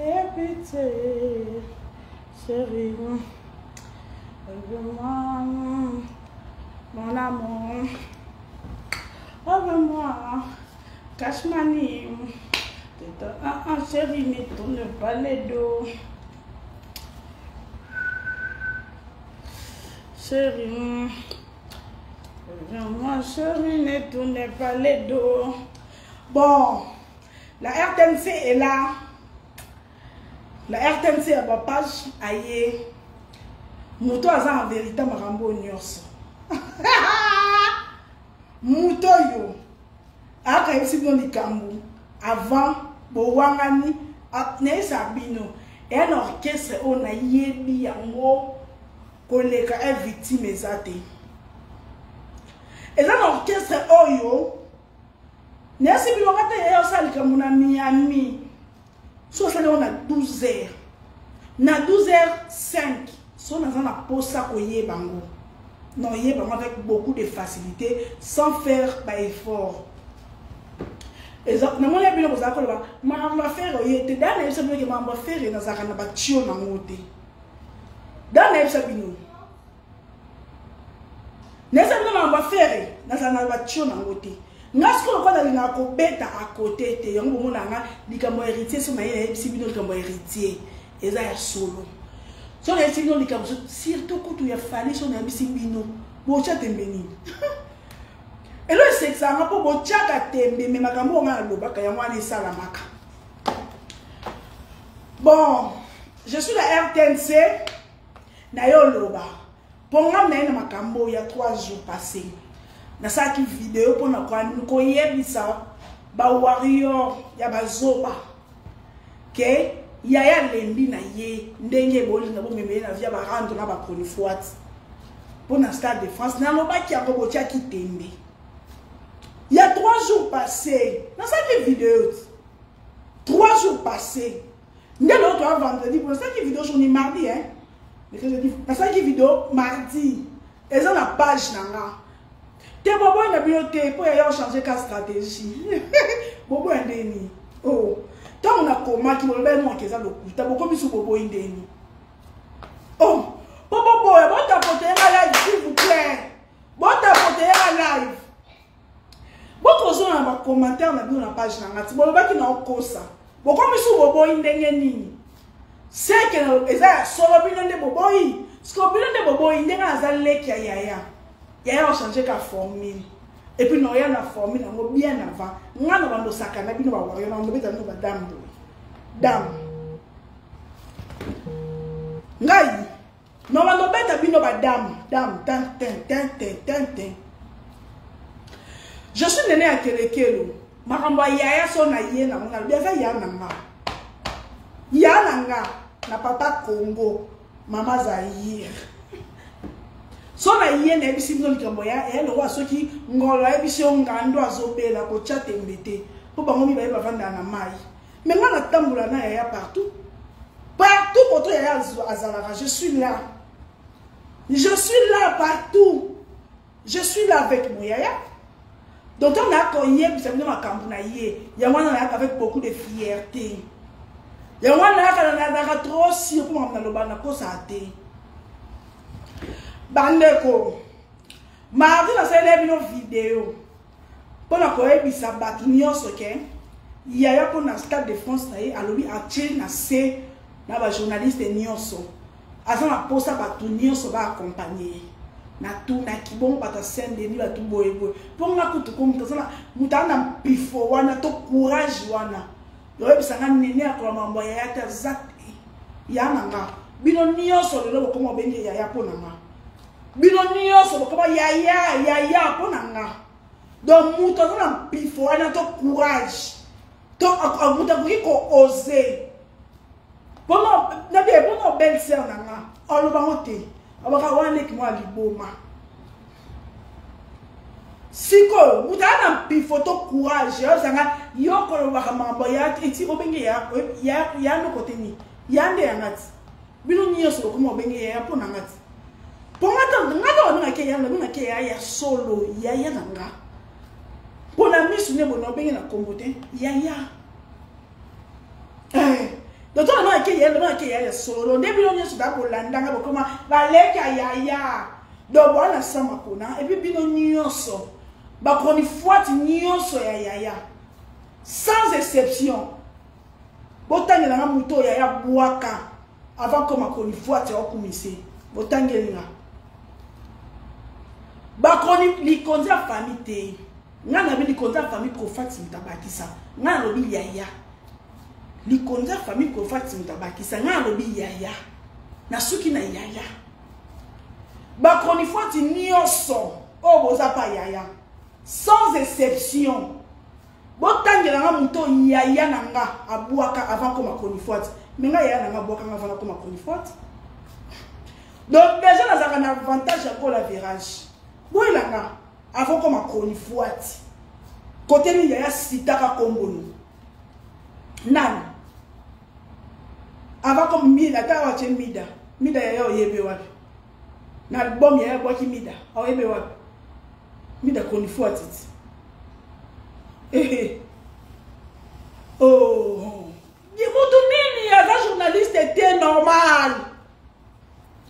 Epite, chérie, moi mon amour, moi cache mani, un chéri, ne tourne pas les dos. Chérie, moi chérie, ne tourne pas les dos. Bon, la RTNC est là. La RTNC ya bapage aye. Moto aza en vérité makambo nyonso. Moto oyo akayebisi bino likambo avant bowangani nayesa bino eya na orchestre oyo nayebi yango koleka e victime eza te. Eza na orchestre oyo nayesi bino nga te yaya osala likambo na Miami so osali yango na 12 heures na 12 heures 5 so naza na posa koyeba yango na oyeba yango avec beaucoup de facilité sans faire ba effort. Namoni ya bino kozala koloba makambo ya fere oye te. Da nayebisa bino ke makambo ya fere nazalaka na batio nango te. Da nayebisa bino, nayebisa bino makambo ya fere nazala na batio nango te. Nga sikoyo lokola nalingaka kobeta akote te, yango bomona nga likambo ya héritier. So naye nayebisi bino likambo ya héritier eza ya solo. So nayebisi bino likambo surtout kutu ya Fally, so nayebisi bino botya tembe nini? Elo esekisaka nga mpo botyaka tembe, me makambo oyo nga nalobaka yango wana esalamaka. Bon, je suis la RTNC naye oloba mpo nga naye na makambo ya 3 jours passé. Nasalaki video mpona koyebisa bawarrior ya bazoba ke yaya lembi na ye ndenge bolinga bomema ye na via barando na bachronifoite mpo na Stade de France. Nalobaki yango, botiaki tembe. Ya 3 jours passé nasalaki video, 3 jours passé nde lelo toya vendredi. Po nasalaki video journée mardi, hein, nasalaki video mardi, eza na page na nga te. Boboyi na bino te mpo yaya ochange ka stratégie. Boboya ndeni? Oh, ntango nakomaki boloba noki eza lokuta, bokomi su boboyi ndeni? Oh, mpo boboya, botapote nga live s'il vous plaît, botapote nga live. Bokozonga na bacommentaire na bino na page na nga ti bolobaki na okosa, bokomi su boboyi ndenge nini? Seke eza ya solo, bino nde boboyi. Siko bino nde boboyi ndenge naza leki ya yaya. Yaya ochange ka formule et puis noya na formule yango bien avant. Nga na bando sakana bino bawario na bando beta bino badame boye dame ngai na bando beta bino badame dame tin tin tin tin tin tin. Je suis nene ya kelekelo. Makambo ya yaya so na ye nango nalobi aza ya na nga, ya na nga na papa Congo mama Zaire. So na ye nayebisi bino likambo ya ya lokola soki ngolo ayebisi yo ngando azobela, kotya tembe te mpo bango mibale bavandaka na mai. Me nga natambola na yaya partout partout, koto yaya azalaka, je suis là, je suis là partout, je suis là avec mon yaya. Donc ntango nayaka koyebisa bino makambo na ye, yango wana nayaka avec beaucoup de fierté. Yango wana nayaka nazalaka trop sûr mpo makambo naloba nakosaka te. Bandeko, mardi nasaleli bino video mpona koyebisa bato nyonso ke yaya mpo na Stade de France na ye alobi atie na se na bajournaliste nyonso, aza na mposa bato nyonso baakompagne ye. Natunaki bongo bato ya Saint Denis, bato boyeboye, mpo nga kutu ko moto aza moto aza na mpifo wana to courage wana oyebisa nga nene akola mambo ya yaya te aza te. Ya na nga bino nyonso lelo bokoma obenge yaya mpo na nga, bino nyonso bokoma yaya yaya mpo na nga. Donc moto aza na mpifo wana to courage to moto akoki koose nabi mpona belle sœur na nga alobango te, abaka wana leki mwa liboma. Sikoyo moto aza na mpifo to courage ozanga yo kolobaka makambo ya eti obenge ya noko te nini ya nde yanga ti bino nyonso bokoma obenge yaya mpo na nga ti mpo nga ta babengaki ya nabengaki ya ya solo yaya na nga mpo na misu nde bona obenge na kombo te yaya. Donc to na ke yaya, na ke yaya solo. Nde bino nyonso da kolanda nga bokoma baleki ya yaya. Donc bwana sama kona et puis bino nyonso ba chronifuati nyonso ya yaya. Sans exception. Botangela nga moto yaya bwaka avant koma chronifuati ya okumise. Botangeli nga. Ba chroni likonzi ya famille te. Nga na bi likonzi ya famille Kofati mutabakisa. Nga nalobi yaya. Likonzi ya famille Kofati mutabakisa. Nga nalobi yaya. Nasuki na yaya. Ba chronifuati nyonso oyo boza pa yaya. Sans exception. Botangela nga moto yaya na nga abwaka avant koma chronifuati. Mais nga yaya na nga abwaka nga avant koma chronifuati. Donc déjà nazalaka na avantage ya kola virage. Boyela nga avant koma chronifuati. Kote nini yaya sitaka kombo no. Nani? Avant comme mida, ata wache mida. Mida yaya oyebe wapi? Na album yaya bwaki mida. Oyebe wapi? Mida chronifuati ti. Eh. Oh. Mutu nini aza journaliste te normal.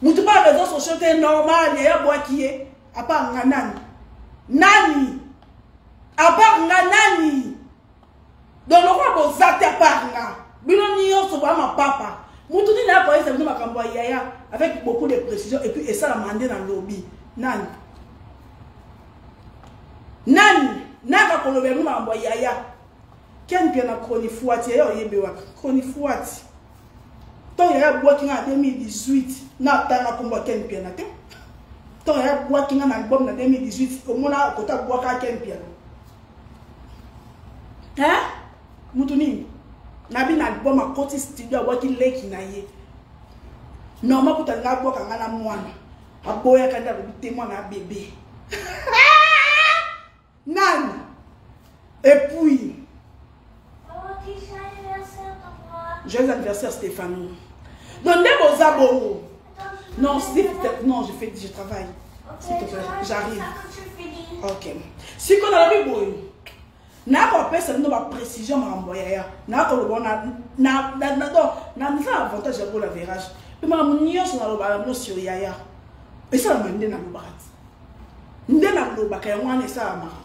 Mutu pa réseaux sociaux te normal yaya bwaki ye. Apa nga nani? Nani? À part nga nani? Donc lokola boza te à part nga. Bino nyonso ba mapapa. Mutu nini akoyesa bino makambo ya yaya avec beaucoup de précision et puis esalama nde na lobi. Nani? Nani? Naka kolobela bino makambo ya yaya. Ken Mpiana chronifuati yaya oyebe wapi? Chronifuati. Ntango yaya abwaki nga na 2018 na atanga kombo ya Ken Mpiana te. Ntango yaya abwaki nga na album na 2018 omona kota abwaka Ken Mpiana. Hein? Mutu nini? Nabi na album akoti studio abwaki leki na ye. Normal kuta nga abwaka nga na mwana. Aboyaka nde alobi te mwana ya bebe. Nani? Et puis Joyeux anniversaire Stéphano. Donc nde boza bongo. Non, non, je fais, je travaille. S'il te plaît, j'arrive. Ok. Siko nalobi boye. nakopesa bino baprécision makambo ya yaya nakoloba na naza avantage ya gola virage mpe makambo nyonso nalobaka bino sur yaya esalama nde nalobaka ti nde nalobaka yango wana esalamaka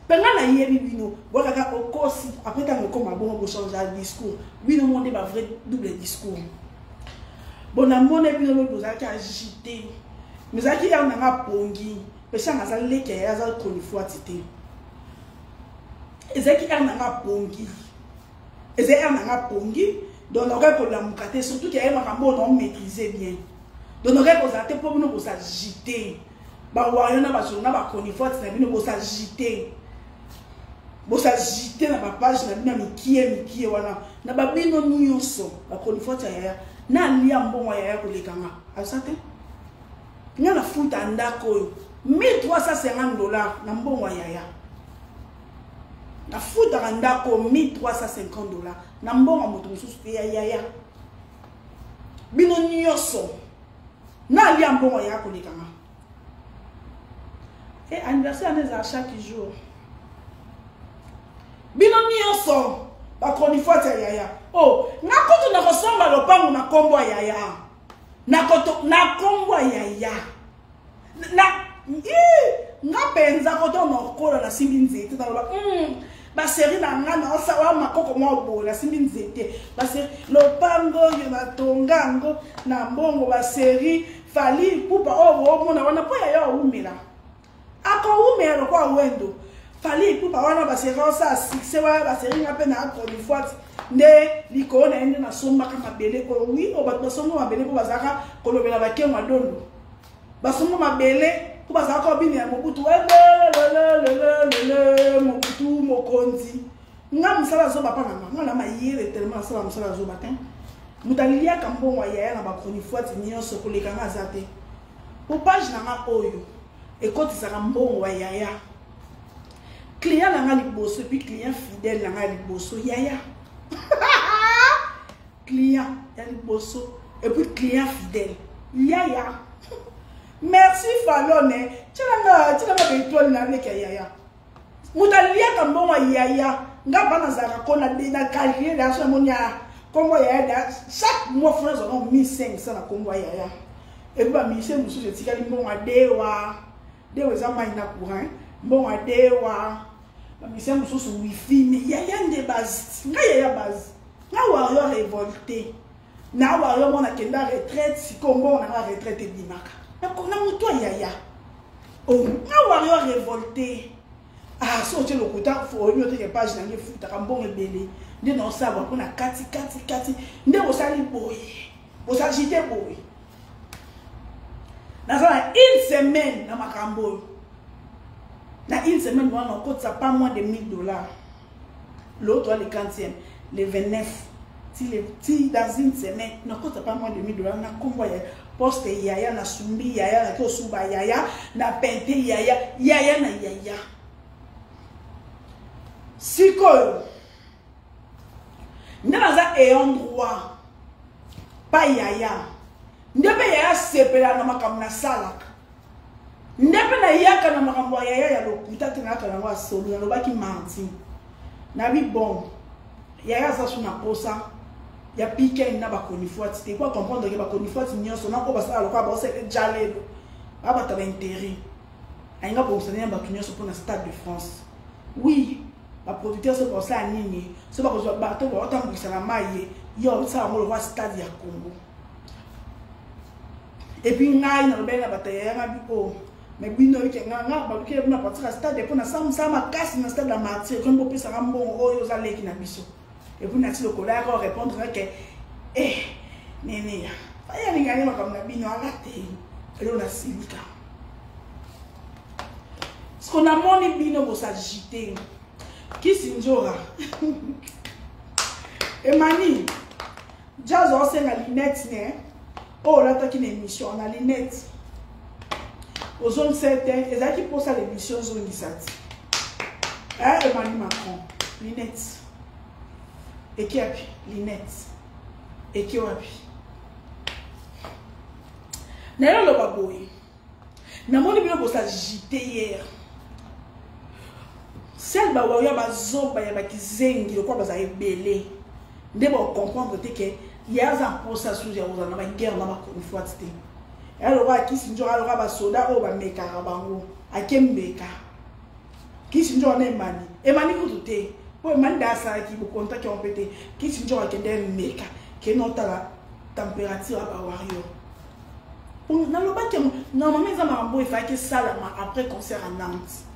mpe ngai nayebi bino bwakaka okosi apres ntango ekoma bongo bochange ya discours bino mo nde bavrai double discours bon namona bino lobi bozalaki agite mais ezalaki yare na nga pongi peshanga aza leki ya ye aza chronifuati te ezalaki heure na nga pongi ezali heure na nga pongi donc nakokaki kolamuka te surtout ke aye makambo oyo nao maîtrise bien donc nakokaki kozala te mpo bino bosagite bawario na bajour na bachronifuati na bino bosagite bosagite na bapage na bino ya mikie mikie wana na babino nyonso bachronifuati ya yaya nalia mbongo ya yaya koleka nga aza te nga nafuta ndako oyo 1350 dollars na mbongo ya yaya nafutaka ndako 1350 dollars na mbongo ya moto mosusu te ya yaya bino nyonso nalia mbongo ya yaya koleka nga e anniversaire wana ezala chaque jour bino nyonso bachronifuati ya yaya o oh, nga kutu nakosomba lopango na nkombo ya yaya na nkombo ya yaya na nga mpenza koto nakola nasimbi nzete naloba baseri na nga naosawa makoko mwa boye nasimbi nzete baseri lopango oyo natonga yango na mbongo baseri fali pupa oyo boomona wana mpo yaya awumela akowumela lokola wendo fali ipupa wana baseri osala succès wana baseri nga mpe na chronifuati nde likolo na ye nde nasombaka mabele oyo wi oyo bato basomba mabele mpo bazalaka kolobela bakengwa dondo basomba mabele mpo bazalaka kobinela mobutu welelelelelele mobutu mokonzi nga mosala zoba mpa na nga nga na mayele tellement nasala mosala zoba te moto aliaka mbongo ya yaya na bachronifuati nyonso koleka nga aza te po page na nga oyo ekotisaka mbongo ya yaya client na nga liboso epuis client fidèle na nga liboso yaya client ya liboso epuis client fidèle yaya merci falone tielanga tielanga baetoile na leki ya yaya moto aliaka mbongo ya yaya nga ba nazalaka ko na calcule daso namoni ya. Kombo ya yaya chaque mois funa azwa ngo 1500 na kombo ya yaya. Et puis ba musicien mosusu etikali mbongo ya dewa. Dewa eza mai na courant. Mbongo ya dewa. Ba musicien mosusu wifi mais yaya nde base. Nga yaya base. Nga warrior révolté. Na warrior mwana kenda retraite sikoyo mbongo na nga retraite ebimaka. Na moto ya yaya. Oh, nga warrior révolté. Ah, so otie lokuta oyebi oteke page na nge efutaka mbongo ebele nde naosala mpo na kati kati kati nde bosali boye bosagite boye naza na une semaine na makambo oyo na une semaine wana okotisa pas moins de 1000 dollars l'autre le 40e le 29 ti le ti dans une semaine nakotisa pas moins de 1000 dollars na kombo ya poste yaya na sumbi yaya na kosuba yaya na pente yaya yaya na yaya sikoyo nde naza ayant droit pa yaya nde mpe yaya asepela na makambo nasalaka nde mpe nayaka na makambo ya yaya ya lokuta te nayaka nango ya solo nalobaki mardi nabi bon yaya aza su na posa ya piken na bakonifuati te po comprendre ke bakonifuati nyonso na oyo basala lokola baosele jalelo babata bainteret alinga bongisa nde na bato nyonso mpo na stade de france oui baproducteur soki bakosala nini soki bakozwa bato baotambwisa na mai ye yo osala yango lokola stade ya congo epuis ngai nalobeli na bato ya yanga bi o oh, mais bino yoke nga nga balukeli bino partir ya stade mpo nasala mosala makasi na stade ya martyr komi bopesaka mbongo oyo oza leki na biso epuis nati lokola yaka orépondre nga ke eh neneya ayalingani makambo na bino ala te eloko nasilika siko namoni bino bosagite kisi nzora emani jazz osenga lunette ne oyo olataki na émission na lunette ozongisa te ezalaki mposa na émission ozongisa ti eh, emani macron lunette eki wapi lunette eki wapi naye oloba boye namoni bino bosagite hier sel bawayo bazoba ya bakizengi lokola bazala ebele nde bacomprendre te ke ye aza mposa susu ya kozala na baguerre na bakonifwati te ya lokola kisi nzoka lokola basoda oyo bamekaka bango ake mbeka kisi nzoka na emani emani kutu te mpo emani da asalaki bokontaki yango mpe te kisi nzoka akende mbeka kende otala température ya bawario nalobaki yango normalement eza makambo oyo efalaki esalama après concert à Nantes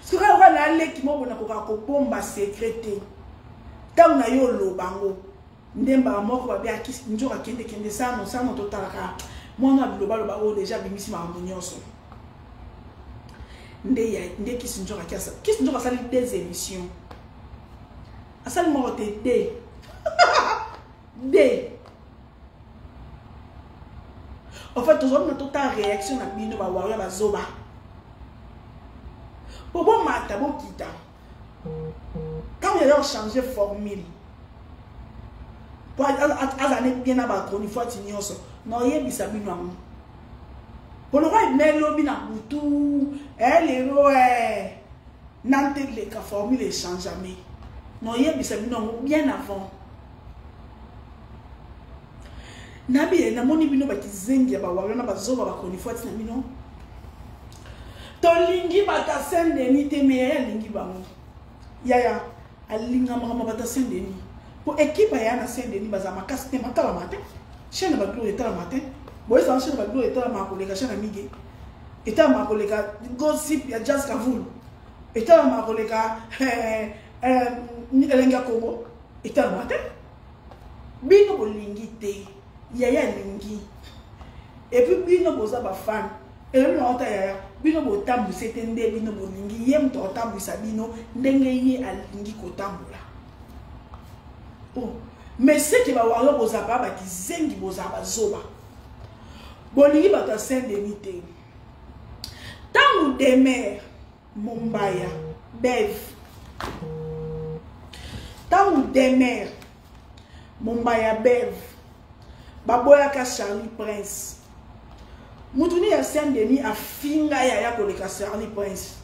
soki kaka naleki moko nakokaka kobomba secret te ntango na yo oloba yango nde mbala moko babe nzoka kende kende sano sano totalaka mwana ya bilobaloba oyo deja abimisi makambo nyonso nde nde kisi nzoka kisi nzoka asali des émissions asali moko te de de en fait tozwami na tota réaction na bino bawaria bazoba po bomata bokita ntango yaya ochange formule po azala ne bien na bachronifuati nyonso na oyebisa bino yango po lokola ebima elobi na butu eh, lelo eh, nante leka formule echangeame na oyebisa bino yango bien avant nabi namoni bino bakizengi ya bawario na bazoba bakonifwati na bino tolingi bato ya saint denis te me yaya alingi bango yaya alinga makambo bato ya saint denis mpo ekipe ya na saint denis baza makasi te matalama te chaine ya bagloire etalama te boyesaka chaine ya bagloire etalama koleka chaine ya mige etalama koleka gossip ya jazz kavulu etalama koleka eh, eh, elengi ya congo etalama te bino bolingi te yaya alingi epuis bino boza bafane elobi na ota yaya bino botambwisa te nde bino bolingi ye moto akotambwisa bino ndenge ye alingi kotambola oh. mais seke bawario bozalaka bakizengi bozala bazoba bolingi bato ya saint denis te ntango demer Mombaya, Bev. Ntango Demer, Mombaya Bev, baboyaka Charlie Prince. Moto nini ya Saint Denis afinga yaya koleka Charlie Prince?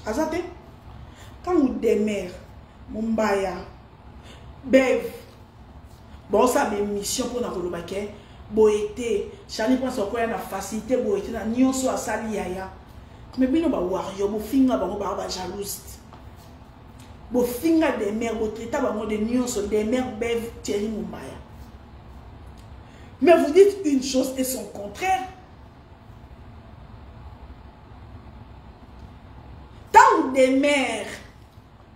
Aza te? Ntango Demer, Mombaya, Bev, Baosala baémission mpona koloba ke boye te, Charlie Prince akoya na facilité boye te na nyonso asali yaya. Mais bino ba warrior bofinga bango baa ba jalouse. Bofinga des mères, botraita bango de nyonso, des mères Bev Thierry Mumbaya. Mais vous dites une chose et son contraire. Tant des mères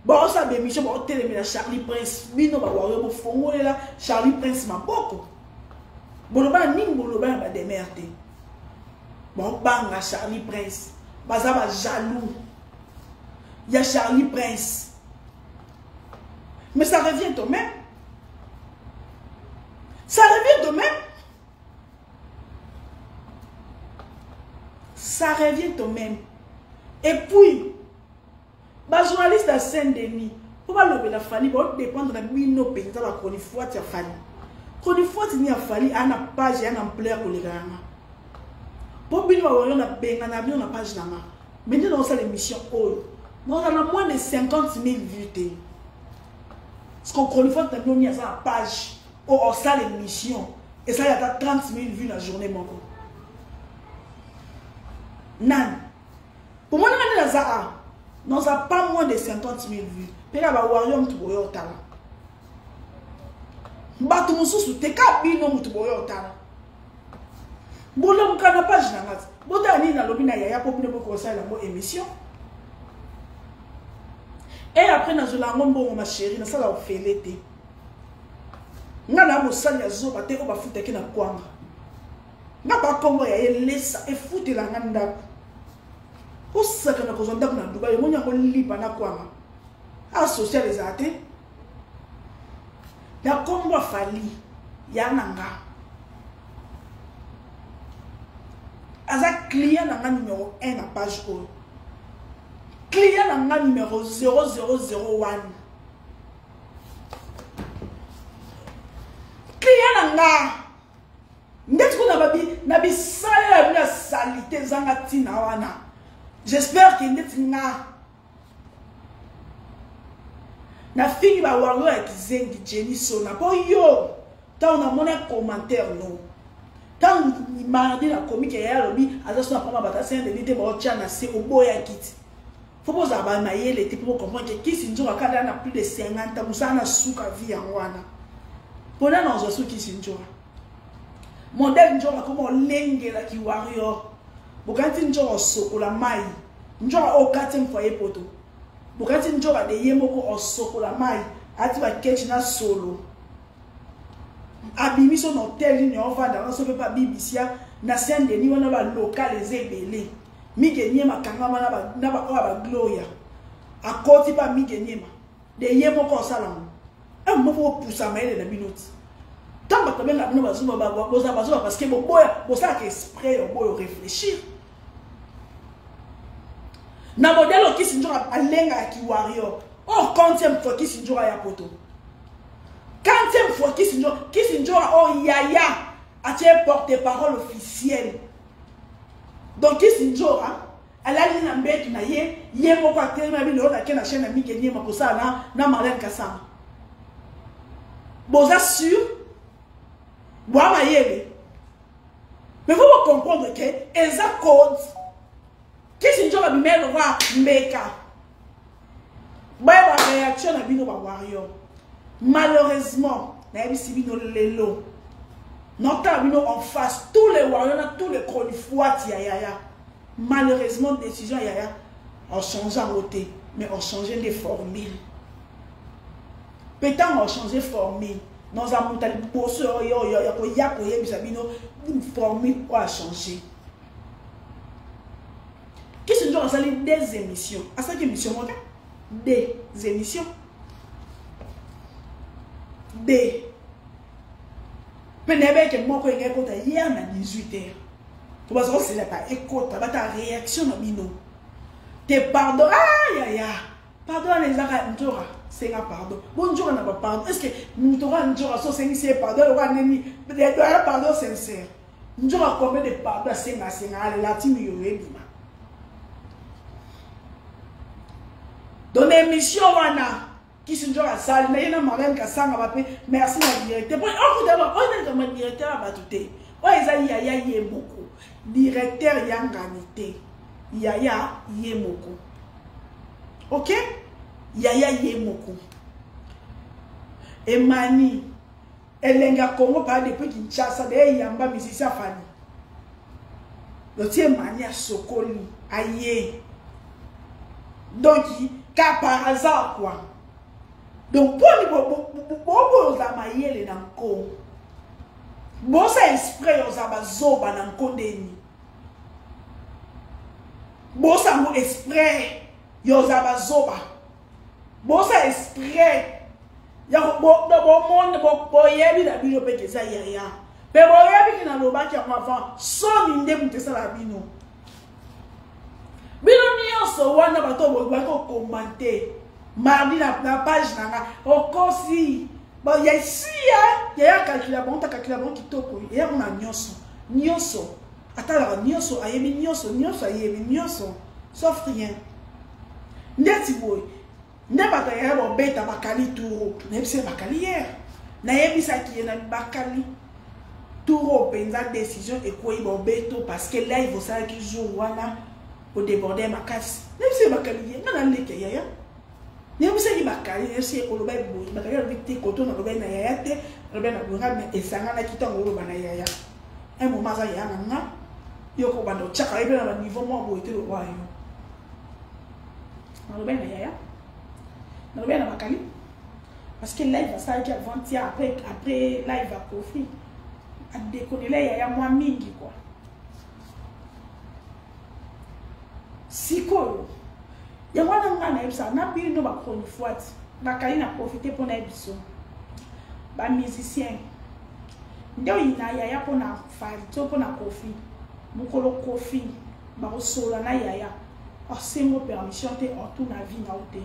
baosala baémission baotelemela Charlie Prince, bino bawario bofongolela Charlie Prince maboko. Boloba nini boloba na bademer te. Baobanga Charlie Prince, baza ba jaloux ya Charlie Prince. Mais ça revient au même. Ça revient au même. Ça revient au même. Et puis, ba journaliste ya Saint-Denis, po balobela Fally, ba dépendre na bino penza ba chronifuati ya Fally. Chronifuati ni ya Fally a na page ya na ampleur koleka yanga. Po bino ba wayo na benga na bino na page na nga. Mais nde naosala émission oyo, naoza na moins de 50 000 vues te. Parce que chronifuati na bino ni aza na page oyo osala émission esali ata 30 000 vues na journée moko. Nani? Pomona nga nde naza a naza pas moins de 50 000 vues. Mpe na ba warrior mutu boyo otala. Bato mosusu te ka bino mutu boyo otala. Bolamuka na page na nga te. Botala nini nalobi na yaya mpo bino bokosalela yango émission. Et après nazwela yango mbongo ma chérie, nasala ofele te. Nga na mosali ya zoba te oyo bafutaki na kwanga. Nga ba kombo ya ye lesa efutela nga ndako. Osaka na kozwa ndako na Dubai, omoni yango lipa na kwanga. A social ezala te. Na kombo ya Fally ya na nga. Aza client na nga numéro 1 na page oyo. Client na nga numéro 0001. Client na nga ndeti kuna babi na bisalela ya bino ya salite ezanga ntina wana. J'espère que ndeti nga nafingi ba warrior ya kizengi Jenny Sona po yo ntango namona commentaire no ntango mardi nakomi ke yaya alobi aza so na pamba bato asenga deni te baotya na se oboyaki ti fo bozala ba mayele te mpo bocomprendre ke kisi nzoka kaka na plus de 50 ans mosala na suka vie yango wana mpona na ozwa so kisi nzoka modèle nzoka koma olengelaki warrior bokanisi nzoka osokola mai nzoka oyo 4e foyer poto bokanisi nzoka de ye moko osokola mai ati bakechi na solo abimi so na hotel nini ovanda wana so mpe pa bibisia na Saint Denis wana ba local eza ebele Mige Niema akangama na ba oyo ba Gloria akoti pa Mige Niema de ye moko osala ngo un moko opusa mayele na bino ti ntango bato babenga bino bazuba boza bazuba parce que boboya bosalaka esprit ya boyo réfléchir na modèle oyo Kisi Nzoka alengaka ki warrior or quantième fois Kisi Nzoka ya poto quantième fois Kisi Nzoka Kisi Nzoka oyo yaya atie porte-parole officiel donc Kisi Nzoka alali na mbetu na ye ye moko atelemi abi lelo nake na chaîne ya Mike Niema kosala na, na Marlène Kasama boza sûr boa mayele mais faut comprendre que eza code Kisi Nzoka bimela lokola mbeka bayeba réaction na bino ba warrior malheureusement nayebisi bino lelo notala bino en face tous les warriors na tous les chronifuati ya yaya malheureusement décision ya yaya ochange yango te mais ochange nde formule mpe ntango ochange formule naza moto ya liboso oyo ya koya koyebisa bino formule oyo achange Kisi Nzoka asali des émissions asalaki émission moko te des émissions des mpe nayebi eke moko engai ekota hier na 18 heures po baza koselaka ekota bata réaction na bino te pardon ayaya pardon wana ezaka nzoka senga pardon bo nzoka na bapardon est ce que moto oka nzoka so osengisi ye pardon lokola nini ya pardon sincère nzoka combien de pardon asenga asenga alela ti miyoyo ebima donc na émission wana. Kisi njoka asali na ye na Marlène Kasanga ba pe merci na directeur. Po okuta ba oyo nani kama directeur ya bato te. Oyo eza yaya ye moko. Directeur ya ngani te. Yaya ye moko. OK? Yaya ye moko. Emani elengi ya Congo pa depuis Kinshasa de yamba musicien Fally. Lotie Emani asokoli aye. Donc ka par hasard quoi. Donc poni bo oza mayele na nko. Bosa esprit oza bazoba na nko ndeni. Bosa ngo esprit yoza bazoba. Bosa esprit ya bomoni boyebi na bino mpe eza yaya mpe boyebi ke nalobaki yango avant soni nde moto esalaka bino bino nyonso wana bato baki kokomante mardi na page na nga okosi ya esiya yaya kalkila bango ta kalkila bango kitoko eya kuna nyonso nyonso atalaka nyonso ayebi nyonso nyonso ayebi nyonso sauf rien ndeti boye nde bato yaya bobeta bakali turo nayebisi ye bakali hier nayebisaki ye na bakali turo mpenza décision ekwei bobeto parce que live osalaki jour wana odeborde makasi nayebisi ye bakali ye nga naleke yaya nayebisaki bakali nayebisi ye oloba boye bakali alobi te koto nalobaki na yaya te nalobaki na boye mais esanganaki ntango oloba na yaya un moment aza yaya na nga yo kobanda otyaka ye mpe na baniveau mwa boye te lokola yo nalobaki na yaya nalobaki na bakali parce que live asalaki avant-hier après, après live ya Koffi adekonela yaya mwa mingi quoi sikoyo yango wana ngai nayebisaka na bino bachronifoite bakali na profite mpo na biso bamusicien nde oyina yaya mpo na Fally to mpo na Koffi mokolo Koffi bakosolola na yaya asengo permission te otuna vie na yo te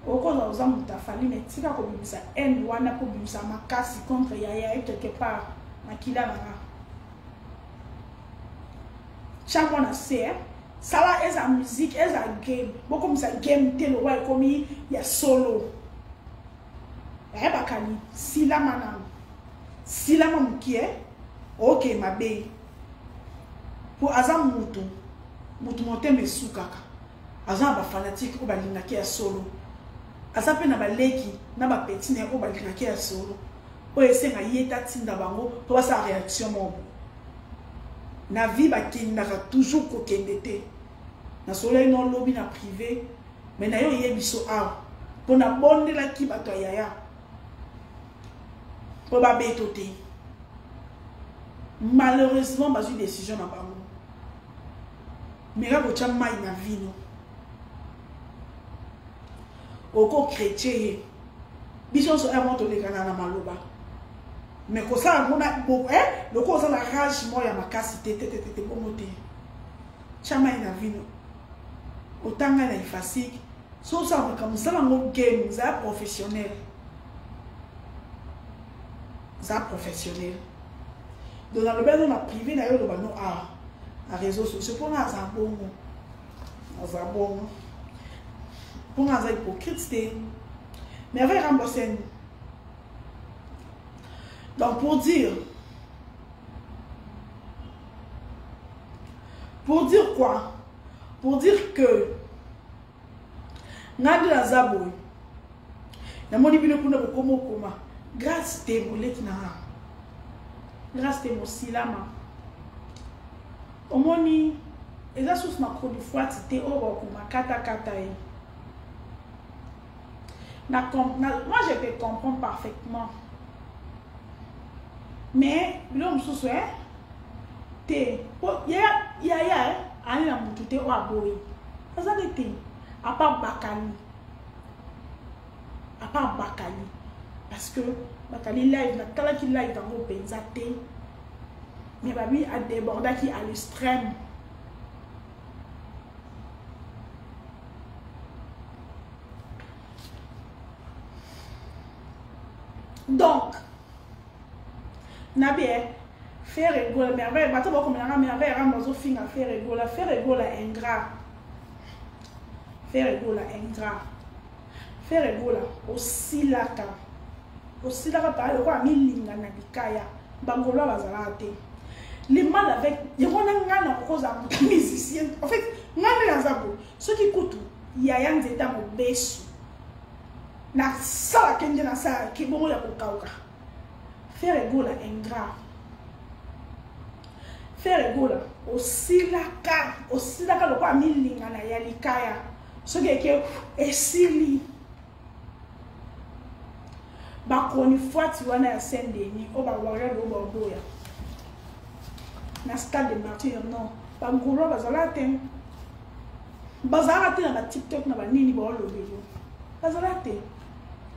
okozala oza moto afali me tika kobimisa haine wana mpo obimisa makasi contre yaya ye quelque part makila na nga tya mwana se sala eza musique eza game bokomisa game te lokwa ekomi ya solo ayebakani silama nano silama mokie oke mabe po aza mutu mutu motema esukaka aza na bafanatike oyo balingaki ya solo aza mpe na baleki na bapeti na ye oyo balingaki ya solo oyo esenga ye te atinda bango mpo basala réaction moko na vie bakendaka toujours kokende te nasololaki na olobi na privé mais na yo oyebi so awa mpo nabondelaki bato ya yaya mpo babeto te malheureusement bazwi décision na bango meka kotya mai na vino oko chrétien ye biso nyonso aya moko tolekana na maloba mais kosala yango na eh, lokola oza na rage moko ya makasi te te te te bongo te tya mai na vino otanga na ifasike so osala makambo osala yango game zala professionnel za professionnel donc nalobi ano na privé na yo oloba no awa na réseau sociaux mpo nga aza bongo aza bongo mpo nga aza hypocrite te merveille ramboseni donc pour dire quoi pour dire que nga nde naza boye namoni bino kuna bokoma okoma grâce te moleki na nga grâce te mosilama omoni eza susu na chronifuati te oyo bakoma katakata ye na, na, moi je te comprends parfaitement mais biloko mosusu eh? te po yaya yaya eh? ani na motu te oyo aboyi aza nde te apart bakali apart bakali parce que bakali live natalaki live yango mpenza te mais babi adebordaki à l'extrême donc nabi eh, Ferre Gola merveille bato bakomelanga merveille ramba azofinga Ferre Gola Ferre Gola ingrat Ferre Gola ingrat. Ferre Gola osilaka osilaka paa lokola milinga na likaya bangolois bazalaka te le mal avec yango wana ngai nakokozala moto musicien en fait ngai nde naza bo soki kutu yaya nzete ya mobesu nasalaka nde nasalaka bongo ya kokauka. Ferre Gola ingrat. Ferre Gola osilaka osilaka lokola milingana ya likaya soki eke esili bakronifuati wana ya saint denis oyo bawarrior oyo baboya na stade de martyr non bagaulois bazalaka te bazalaka te na batiktok na banini baolobelo bazalaka te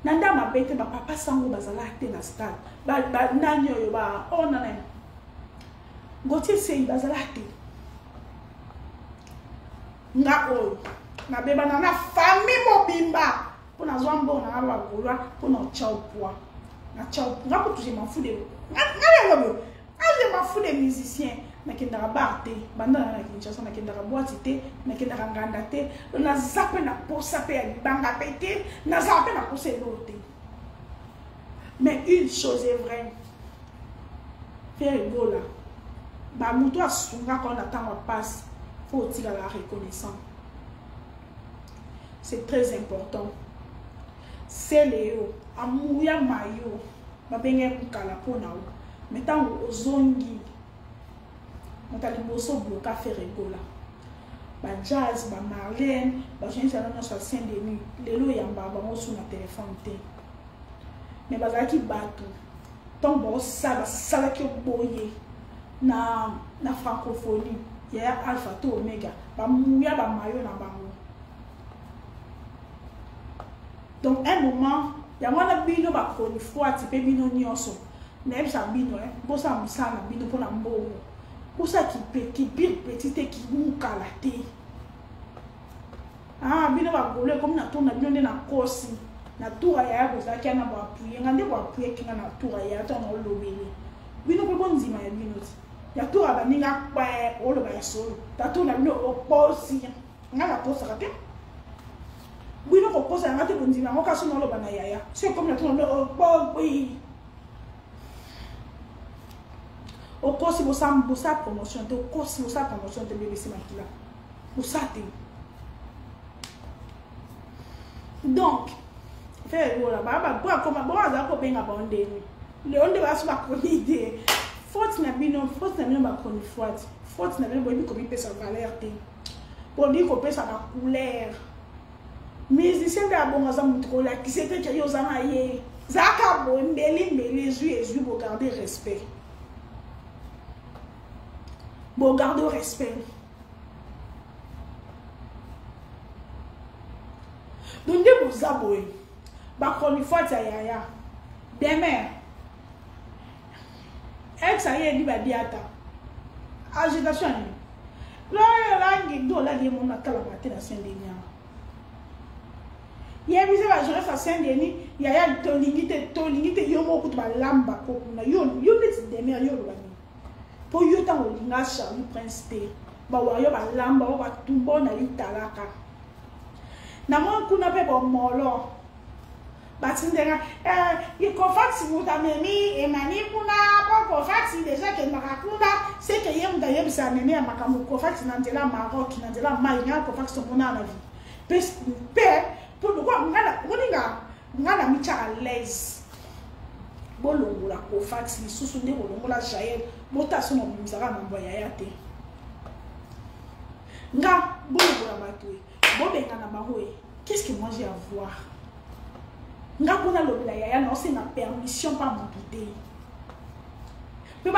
na nda mabe te bapapa sango bazalaka te na stade nani oyo ba oyo oh, nana Gauthier Seyi bazalaka te nga oyo nabebana na famille mobimba mpo nazwa mbongo na nga bagolois mpo na otya opoi na tya nga kutu je m'en fous de nga yango boye nga je m'en fous des musiciens nakendaka bar te banda na na kinshasa nakendaka boite te nakendaka nganda te naza mpe na posa mpe ya libanga mpe te nazala mpe na posa eloko te. Mais une chose est vraie, Ferre Gola, ba mutu asungaka yo na tango ya pasi, faut otikala reconnaissant. C'est très important. Celeo amuya mayo babenge mukala mpo na yo mais ntango ozongi moto ya liboso bloka Ferre Gola ba jazz ba marlène bajournaliste wana nyonso ya saint denis lelo oyamba bango su na telefone te mais bazalaki bato ntango baosala basalaki yo boye na, na francophonie yaya alpha to omega bamuya bamayo na bango. Donc un moment yango wana bino bachronifuati mpe bino nyonso nayebisa bino eh, bosala mosala na bino mpo na mbongo bosala kipire petit te kimukala te. Ah, bino bagolo ekomi na tour na bino nde nakosi na tour ya yaya bozalaki wana boapuye nga nde boapuyeki nga na tour ya yaya ntango naolobele bino mpe bondima ya bino ti ya tour ya baninga kpe oloba ya solo ta tour na bino okosi nga nakosaka te bino kokosa yanga te bondima yango kasi naoloba na yaya so ekomi na tour na bino okpokwi okosi bosa promotion te okosi bosa promotion te bbc makila bosa te. Donc Ferre Gola bakoma bongo azala kobenga bango ndeni lelo nde baso bakoni te faute na bino faute na bino bakoni faute faute na bino boyebi komipesa valeur te bolingi kopesa bacouleur musicien nde abongo aza motu kolakisa ete ke yo oza na ye zalaka boye mbeli mbeli ezwi ezwi bogarde respect bogarde respect. Donc nde boza boye bachronifuati ya yaya demer ex ayebi badiata agitation ya nini loyo olangi nde olangi ye mona atalaka te na saint denis awa yebisa bajournaliste ya saint denis yaya tolingi te tolingi te yo moko kutu balamba ko kuna yo yo neti demer yo oloba nini mpo yo ntango olinga charlie prince te bawayo balamba oyo batumba oyo na litalaka namoni kuna mpe bomolo batindenga eh, kofax moto amemi emani kuna mpo kofax deja akendaka kuna seke ye moto ayebisa amemi ya makambo kofax na nzela maroc na nzela mai ngai kofax tomona na vie mpe mpe mpo lokola ngai omoninga ngai na mitya à l'aise bolongola kofax lisusu nde kolongola jael botala so nabimisaka mambo ya yaya te nga bolongola bato e bobengana bango e qu'est-ce que moi j'ai à voir nga mpo nalobela yaya naosenga permission mpa motu te mpe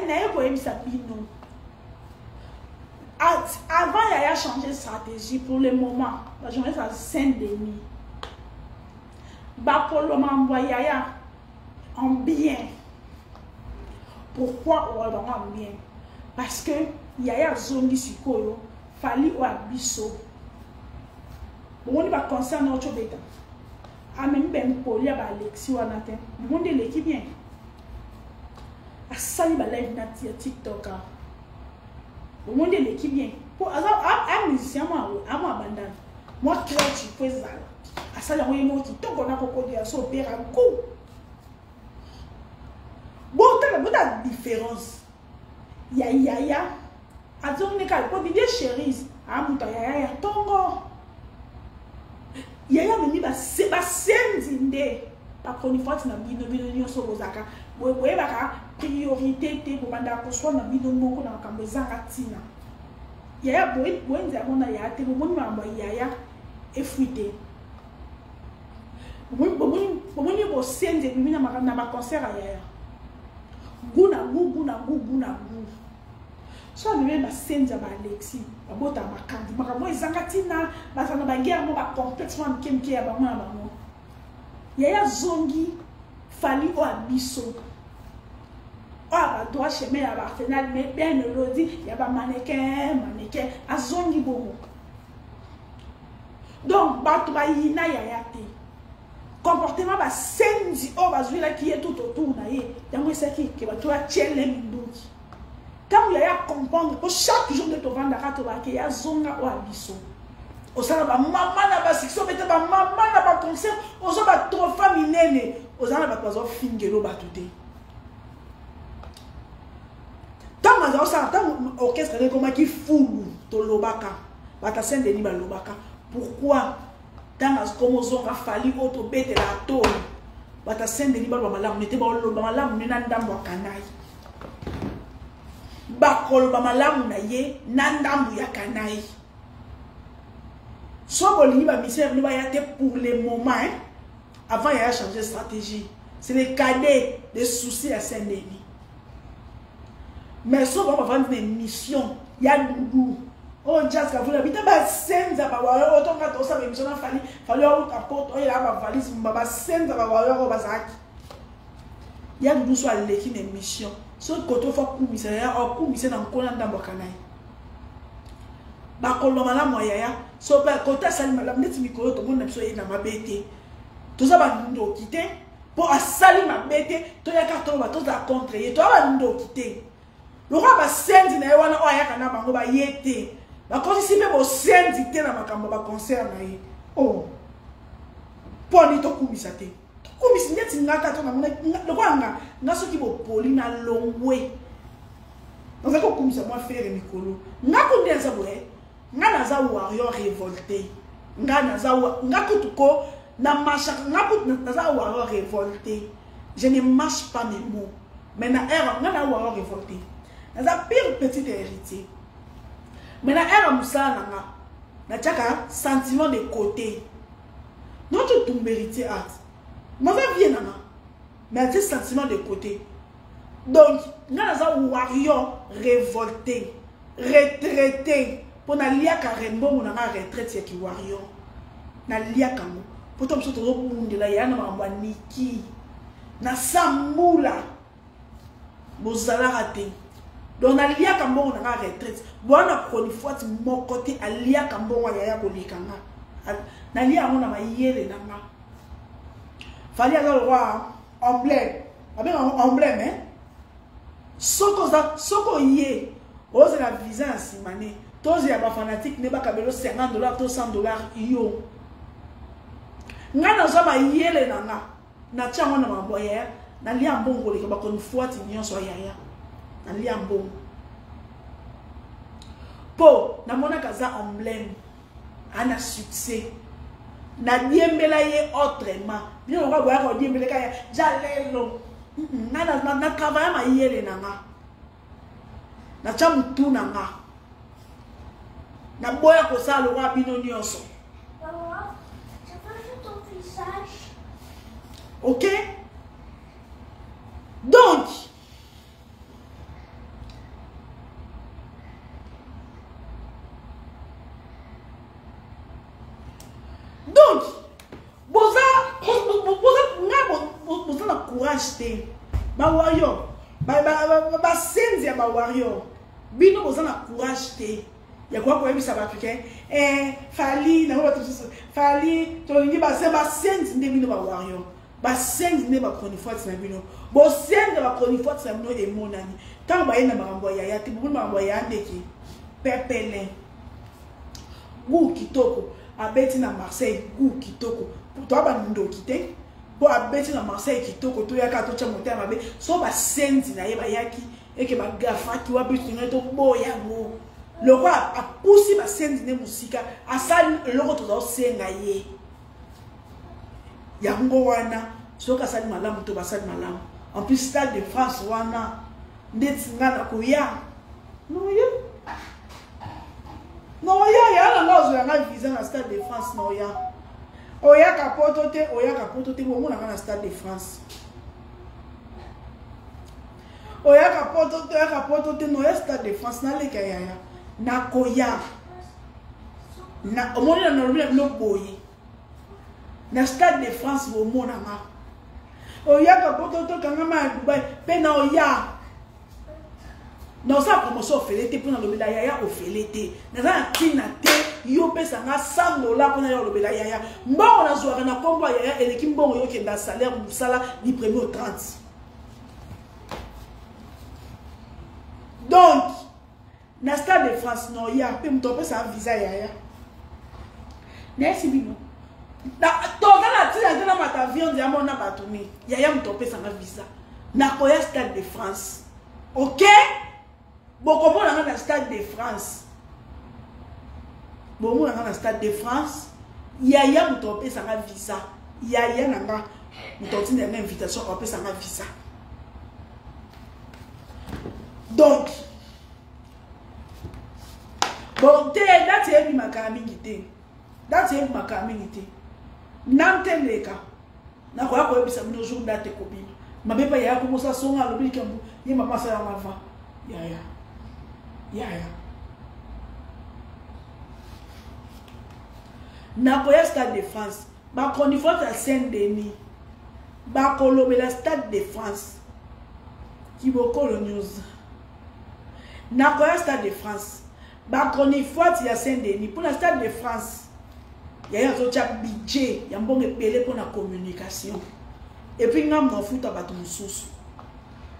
naye koyebisa bino avant yaya changer stratégie pour le moment bajournaliste ya saint denis bakoloba mbwa yaya en bien. Pourquoi oloba bango en bien? Parce que yaya azongi sikoyo fali oyo ya biso bomoni baconcert na oco beta amemi bempoli ya baalexi wana te bomoni eleki bien asali balive na ya tiktok a bomoni eleki bien mpo aza a musicien amwa abandana mwa crèche po ezala. Asali yango ye moko kitoko na kokodi ya so opera goût. Botala botala différence ya yaya azongi nde kaka po Didier Cherise amuta yaya ya tongo. Yaya amemi basenzi nde bachronifuati na bino bino nyonso bozalaka boyebaka priorité te bobandaka koswana bino moko na makambo ezanga ntina. Yaya boyenzi yango na yaya te bomoni makambo ya yaya efui te. Bomoni bosenzi ebimi na baconcert ya yaya gu na gu gu na gu gu na gu. So amemi basenzi ya baalexi babota makambo makambo ezanga ntina, baza na baguerre mo bacomplexe mwa mike mike ya bango na bango. Yaya zongi Fally oyo ya biso oyo ba droit chemin ya baarsenal mais bien elodi ya bamannequin mannequin azongi bongo. Donc bato bayina yaya te, comportement basenzi oyo bazwelaki ye tout autour na ye yango esalaki ke bato batiele minduki. Ntango yaya comprendre po chaque jour nde tovandaka tobake ya zonga oyo ya biso osala bamama na basikisi obeta bamama na baconcert oza batrofa minene ozala na bato bazofingelo bato te. Ntango aza osala ntango orchestre ekomaki fulu tolobaka bato ya Saint Denis balobaka pourquoi ntango akoma ozonga Fally oyo tobetela atolo bato ya Saint Denis baloba malamu nete baloba malamu ne na ndambo ya kanai bakoloba malamu na ye na ndambo ya kanai. So bolingi bamisere no baya te pour le moment hein? Avant ya changer stratégie, c'est le cadet des soucis ya Saint Denis. Mais so bango bavandi na émission ya Dudu oyo Jazz Kavula bita basenza bawayo oyo tonga tosala émission na Fally Fally auta poto oyo elaka bavalise mba basenza bawayo oyo bazalaki ya Dudu so aleki na émission so koto fo akumisa yaya akumisa na nkona ndambo akanai bakoloba malamu ya yaya so kote asali malamu neti mikolo tomoni na biso ye na mabe te toza bandoki te mpo asali mabe te toyaka toloba tozala contre ye toza bandoki te lokola basenzi na ye wana oyo ayaka na bango baye te bakosisi mpe bosenzi te na makambo ya baconcert na ye o mpo ani tokumisa te tokumisi neti ngaka to namona lokola nga nga soki bopoli na longwe nazali kokumisa mwa fere mikolo nga ko nde naza boye nga naza warrior révolté nga naza nga kutu ko na marchaka nga kutu naza warrior révolté, je ne marche pas mes mots mais na heure nga na warrior révolté naza pire petit héritier mais na heure mosala na nga natiaka sentiment de côté notre tumba héritier art naza vie na nga mais atie sentiment de côté. Donc nga naza warrior révolté retraité mpo naliaka rembongo na nga retraite ya kiwarrior naliaka yango mpo to biso tozobundela ya na makambo ya niki na sambula bozalaka te. Donc naliaka mbongo na nga retraite bwana chronifoite moko te aliaka mbongo ya yaya koleka nga nalia yango na mayele na nga. Fally aza lokwa emblème babenga emblème hein? Soko oza soko oye ozela visa ya nsima ne tozela bafanatike ne bakabelo 50 $ to 100 $ yo ngai nazwa mayele na nga natia yango na makambo ya yaya nalia mbongo koleka bakonifuati nyonso ya yaya nalia mbongo mpo namonaka aza emblème ana succès nadiembela ye autrement bino lokola boyaka odiembeleka ya ja lelo nga na travailla mayele na nga natya motu na nga naboya kosala lokola bino nyonso. Ok, donc boza boza nga boza na courage te bawarrior basenzi ya bawarrior bino boza na courage te ya koya koyebisa bato ke Fally nango bato mosusu Fally tolingi basenzi nde bino bawarrior basenzi nde bachronifoite na bino bosenzi bachronifoite na bino emonani ntango baye na makambo ya yaya te bomoni makambo ya yaya ndeki pepele gu kitoko abeti na Marseille gu kitoko. Toa bandoki te mpo abeti na Marseille kitoko, toyaka totya motema mabe. So basenzi na ye bayaki eke bagafaki wapi, tolingai toboya yango. Lokola apusi basenzi nde mosika, asali eloko toza kosenga ye yango wana. Soki asali malamu to basali malamu. En plus, Stade de France wana, ndeti nga nakoya, noya, noya ya na nga, ozwela nga visa na Stade de France, noya. Oyaka poto te, oyaka poto te, bomonaka na Stade de France. Oyaka poto te, oyaka poto te, noya Stade de France. Naleka yaya, nakoya na omoni na nalobi na bino boye, na Stade de France bomonanga. Oyaka poto, tokangama ya Dubai mpe na oya na osala promotion ofele te mpo nalobela yaya ofele te. Naza na ntina te yo opesa nga 100 $ mpona yo olobela yaya. Mbongo nazwaka na nkombo ya yaya eleki mbongo yo okenda salaire mosala du premier au 30. Donc na Stade de France noya mpe moto apesa visa yaya. Nayesi bino, toza na ntina te namata avion nzela mona bato ni yaya. Moto apesanga visa, nakoya Stade de France. Ok, bokomona nga na Stade de France, bomona nga na Stade de France. Yaya moto apesanga visa, yaya na nga moto atinda nga invitation, apesanga visa. Donc bon te, date eyebimaka mingi te, date eyebimaka mingi te. Nanu te leka, nakoya koyebisa bino jour date ekobima. Mabe mpe yaya komosa songa alobi likambo ye mama asalanga avant yaya yaya. Nakoya Stade de France. Bachroniqueurs ya Saint Denis bakolobela Stade de France. Kibokolo News, nakoya Stade de France. Bachroniqueurs ya Saint Denis, mpona Stade de France, yaya azotya budget ya mbongo ebele mpona communication. Et puis ngambo nafuta bato mosusu,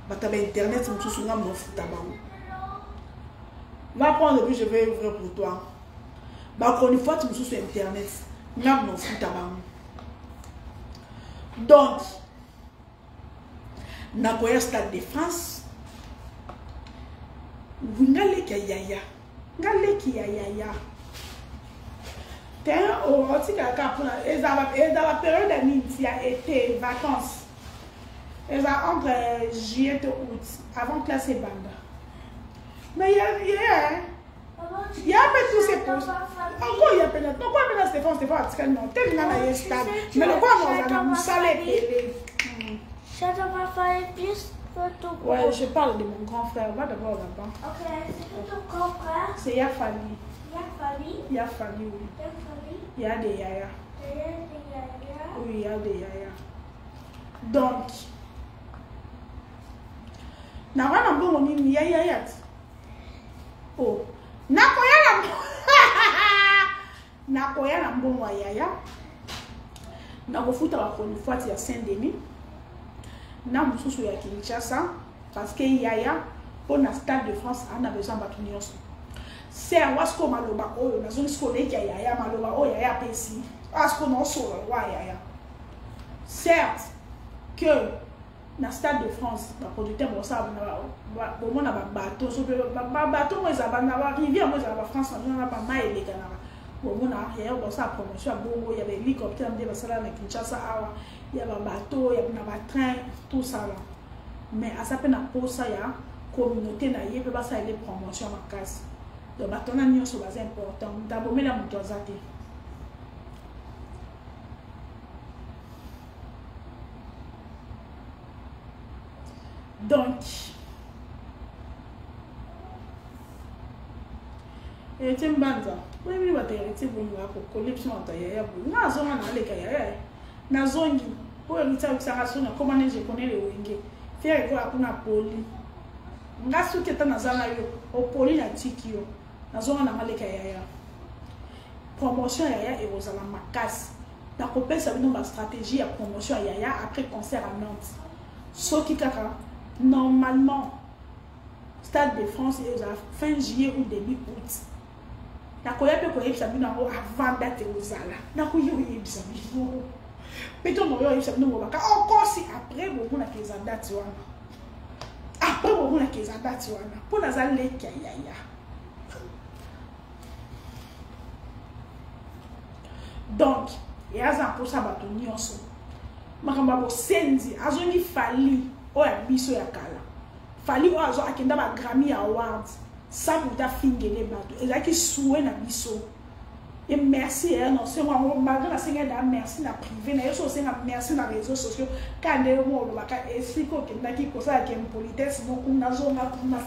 bato ya bainternet mosusu, ngambo nafuta bango. Va prendre, puis je vais ouvrir pour toi. Bachroniqueurs mosusu ya internet, ngambo nafuta bango. Donc nakoya Stade de France. Nga leki ya yaya, nga leki ya yaya te. Otikala kaka mpona eza bapériode ya nini, ya été, vacances, eza entre juillet to août, avant classe ebanda. Mais ye ya mpe tout c'est possible encore ya pena lokola mpe na Stéphane. Stéphane atikali na hotel, nga na ye stade, mais lokola nazala na mosala ebele. Ouais, je parle de mon grand frère. Va d'abord là-bas. Ok, c'est ton grand frère? C'est Yafali. Yafali? Yafali, oui. Yafali? Il y a des yaya. Il y a des yaya? Oui, il y a des yaya. Donc, nakoya na mbongo nini ya yaya ti? Oh, nakoya na mbongo ya yaya, nakofuta bachronifuati ya Saint Denis na mosusu ya Kinshasa, parce que yaya mpo na Stade de France ana besoin bato nyonso. Ser wasiko maloba oyo nazongi siko oleki ya yaya, maloba oyo yaya apesi asiko naosolola wa yaya. Certes que na Stade de France baproducteur bosala, bomona babateau, so mpe babateau ngo ezala na barivière ngo ezala bafrance na bino na bamai elekanaka, bomona yaya bosala promotion ya bongo ya bahélicoptère nde basala na Kinshasa awa, ya babateau, ya na batrain, tout ça là. Mais aza mpe na posa ya communauté na ye mpe basalele promotion ya makasi. Donc bato wana nyonso baza important, moto abomela moto aza te. Donc Héritier Mbanza, oyebi bato ya Héritier bolingaka kokolia biso bato ya yaya boye. Nga azonga na aleka yaya, nazongi oyo Héritier ayebisaka soni akoma ne je connais le Wenge Ferre ekola kuna poli. Nga soki ata naza na yo opoli, natiki yo, nazonga na ngaleka yaya. Promotion ya yaya ekozala makasi. Nakopesa bino bastratégie ya promotion ya yaya après concert à Nantes. Soki kaka normalement Stade de France ezala fin juillet ou début août, nakoya mpe koyebisa bino yango avant date ekozala. Nakoya koyebisa bino. Mpe ntongo oyo oyebisa bino bolobaka okosi, après bomonaka eza date wana, après bomonaka eza date wana, mpo naza leki ya yaya. Donc ye aza mposa bato nyonso makambo ya bosenzi. Azongi Fally oyo ya biso ya kala, Fally oyo azo akenda ba Grammy Awards sans moto afingele bato. Ezalaki sue na biso. Et merci ya na osengo yango, malgré nasengi da merci na privé na yo, so osenga merci na réseaux sociaux ka nde yo mo olobaka esika okendaki kosalaka impolitesse no kuna, zonga kuna,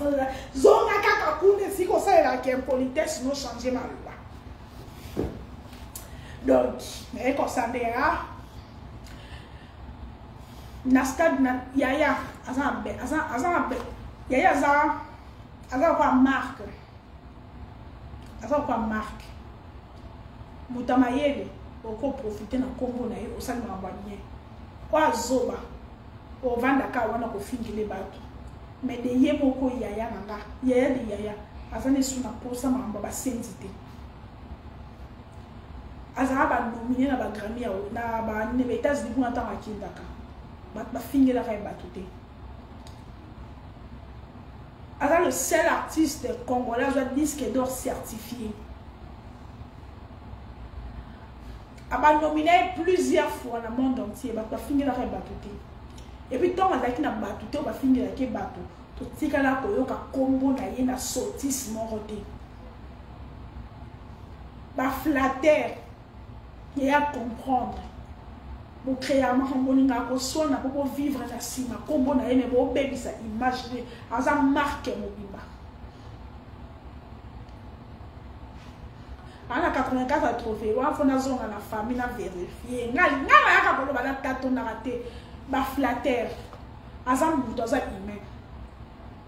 zonga kaka kuna esika osalelaka impolitesse no, change maloba. Donc naye kosandela na stade na yaya aza na aza aza na yaya aza aza lokola marque, aza lokola marque. Moto ya mayele okoprofite na nkombo na ye, osali makambo ya bien. Oyo azoba, ovandaka wana kofingele bato. Mais de ye moko yaya na nga, yaya de yaya, aza na esu na posa makambo ya basenzi te. Azala banomine na baGrammy na baÉtats-Unis kuna, ntango akendaka bato bafingelaka ye bato te. Aza le seul artiste congolais azwa disque d'or certifié. Abanomine ye plusieurs fois na monde entier, bato bafingelaka ye bato te. Et puis ntango azalaki na bato te oyo bafingelaki ye bato, totikala koyoka nkombo na ye na sotise moko te. Baflatter ya comprendre, bocréa makambo, bolingaka koswana mpo bovivre na nsima nkombo na ye, me bobebisa image ne. Aza marque mobimba, ana 84 ya trophée wana. Fo nazonga na famille na vérifie. Ngai ngai nayaka koloba, natatondaka te. Baflatter, aza moto, aza humain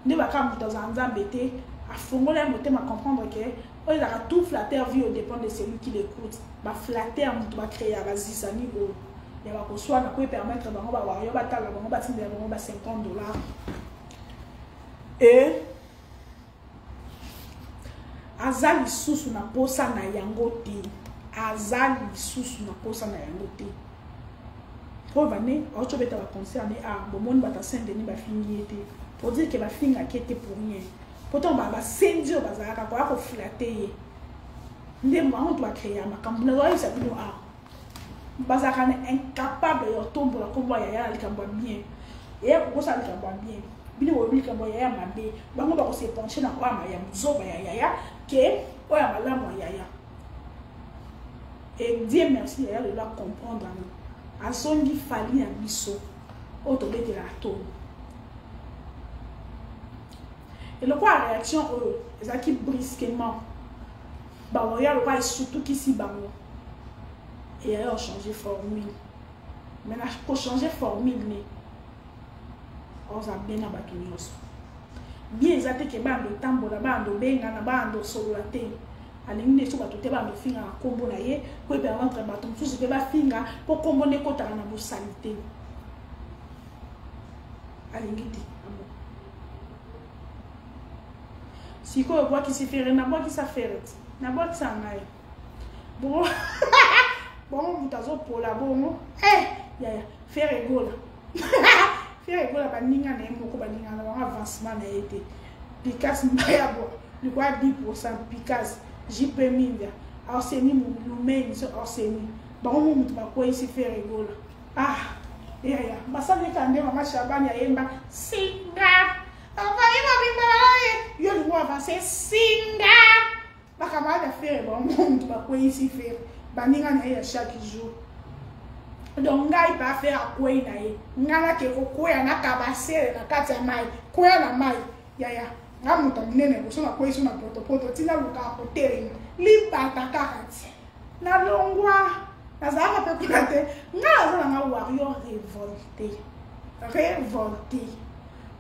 nde baka moto, aza Nzambe te. Afongola ye motema, comprendre ke oyo ezalaka tout flatteur vit au dépend de celui qui l'écoute. Baflatter moto bacréa bazizani oyo ya bakoswana po epermettre bango bawario batala bango, batindela bango ba 50 $. E aza lisusu na posa na yango te, aza lisusu na posa na yango te. Preuve ane auti obeta baconcert ne a bomoni bato ya Saint Denis bafingi ye te, pour dire ke bafingaki ye te pour rien. Po ntango basenzi oyo bazalaka koya koflatter ye, nde bango to bacréa makambo. Nazoyebisa bino, a bazalaka na incapable ya otombola nkombo ya yaya na likambo ya bien. Eya kokosala likambo ya bien, bino boyebi likambo ya yaya mabe, bango bakose pencher na oyo ya zoba ya yaya ke oyo ya malamu ya yaya. Et Dieu merci, yaya lelo acomprendre yango, azongi Fally ya biso oyo tobetelaka tolo. Eloko ya réaction oyo ezalaki brusquement, bawoya lokola esutukisi bango. Eyaya ochange formule, mais na kochange formule ne oza bien na bato nyonso bien. Eza te ke bando otambola, bando obengana, bando osolola te. Alingi nde so bato te bando ofinga na nkombo na ye po epermettre bato mosusu mpe bafinga, mpo nkombo nde ekotaka na bosali te. Alingi te. Sikoyo obwakisi Ferre, nabwakisa Ferre ti nabwakisa ngai bongo bongo moto azopola bongo. Eh yaya, Ferre Gola, Ferre Gola, baninga na ye moko balingaka na bango avancement na ye te. Pikas Mbayabo likwa 10, Pikas JP Mindia, Arseni Lumeni, so Arseni, bango mo moto bakweyisi Ferre Gola. Ah yaya, basaleka nde mama Shabani ayemba singa afali mobimba ye, yo lingo avance singa. Bacamarade ya Ferre, bango moto bakweyisi Ferre, baninga na ye ya chaque jour. Donc ngai pa Ferre akwei na ye, ngai nake kokweya na kabasele na kati ya mai, kweya na mai. Yaya, nga moto ya monene liboso nakwei so na potopoto, ntina lukaka kotelema libata kaka ti nalongwa. Nazalaka mpe kuna te. Ngai naza nanga warrior révolté, révolté.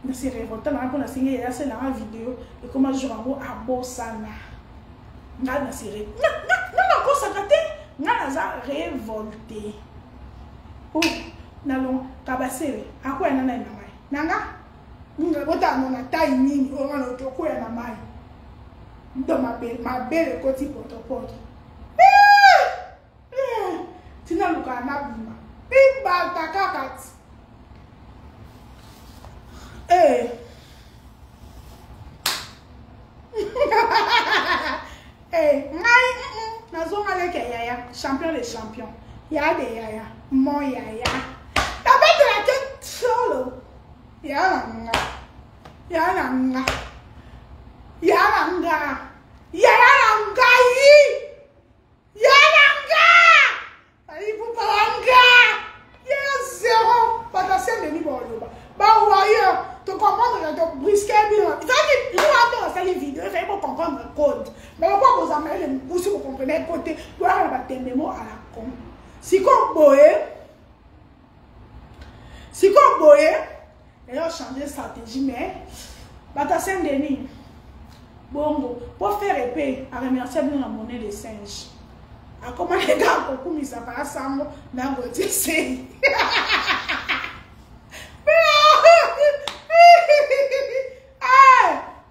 Nasi révolté nanga mpo nasengi yaya asalelanga video. Ekoma jour yango abosana ngai. Nasi nga nakosaka te, ngai naza révolté. Oh, nalongwa kabasele akwya na nani na mai nanga botala na tai nini oyo nga na okoya na mai ndo mabele ekoti potopoto, ntina lukaka nabima. Bibata kaka ti. Eh. Eh, ngai nazonga leke yaya, champion des champions. Ya de yaya, mon yaya. Nabetela te solo. Ya na nga. Ya na nga. Ya na nga. Yaya na ngai. Ya na nga. Ipupa wa nga. Ya zero. Bato ya Saint Denis boloba. Ba warrior to comprendre que to brisque bino. Ezalaki bino wana basali video ezali bo comprendre code. Mais lokola boza mayele mokusi bo comprendre code te. Boyaka na batembe mo à la con. Sikoyo boye. Sikoyo boye. Eyo changer stratégie mais bato ya Saint Denis bongo po faire epe a remercier bino na monnaie de singe akomaki kaka kokumisa paa sango na Gauthier Sey.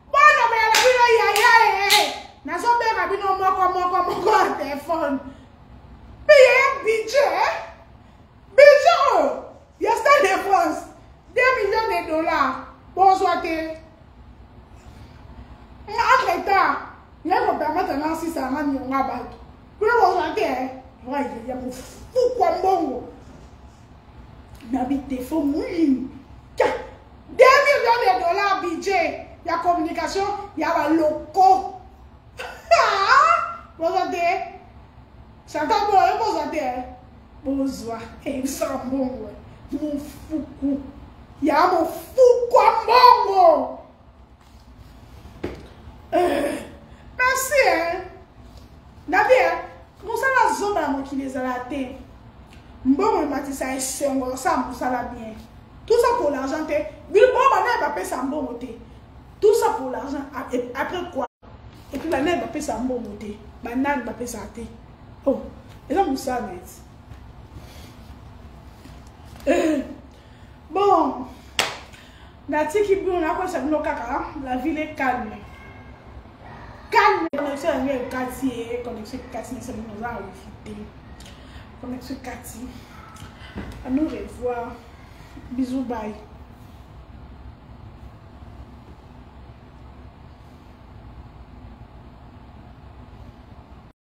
Bolobela na bino yaya e nazobenga bino moko moko moko ya telefone mpe yaya budget budget oyo ya Stade de France 2 millions de dollars bozwa te entre temps naye kopermettre nga nsisa nga nionga bato kuna bozwa te ya mofukwa mbongo na bitefo mwingi 2 millions de dollars budget ya communication ya baloko bozwa te chantal boyo bozwa te bozwa ebisaka mbongo mofuku ya mofuku ya mbongo eh, merci eh. Nabi eh, mosala zoba ya mokili ezala te mbongo ematisa esengo osala mosala bien tout ça pour l'argent te biloko banaye bapesa mbongo te tout ça pour l'argent après quoi et puis banaye bapesa mbongo te banani bapesaka te oh eza mosala neti eh, bon natiki bino nakoyesa bino kaka la ville est calme calme connexion yango ekati ye connexion ekati nesa bino oza na wifi te connexion ekati à nous revoir bisous bye.